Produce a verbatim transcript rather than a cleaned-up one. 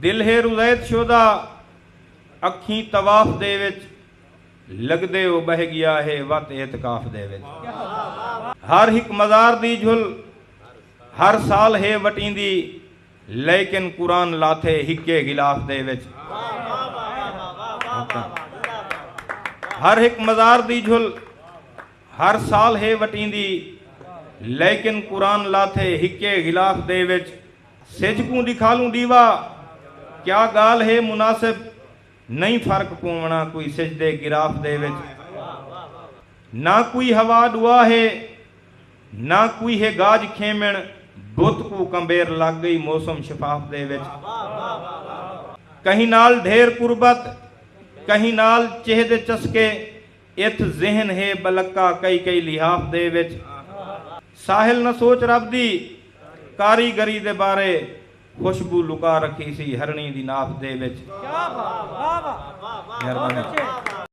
دل ہے رزید شودا اکھیں طواف دے وچ، لڳدے او ٻہہ ڳیا ہے وت اعتکاف دے وچ۔ ہر ہک مزار دی جھل ہر سال ہے وٹیندی، لیکن قرآن لاتھے ہکے غلاف دے وچ۔ ہر ہک مزار دی جھل ہر سال ہے وٹیندی، لیکن قرآن لاتھے ہکے غلاف دے وچ۔ سجھ کوں ݙکھالوں ݙیوا، کیا ڳالھ ہے مناسب، نئیں فرق پووݨا کوئی سجدے گراف دے وچ۔ نہ کوئی ہوا ݙوا ہے، نہ کوئی ہے گاج کھیمݨ، بت کوں کمبیر لڳ ڳئی موسم شفاف دے وچ۔ کہیں نال ڈھیر قربت، کہیں نال چہہ دے چسکے، اتھ ذہن ہے بلکا کئی کئی لحاف دے وچ۔ ساحل نہ سوچ رب دی کاریگری دے بارے، خوشبو لکا رکھی سی ہرݨی دی ناف دے وچ۔ مہربانی۔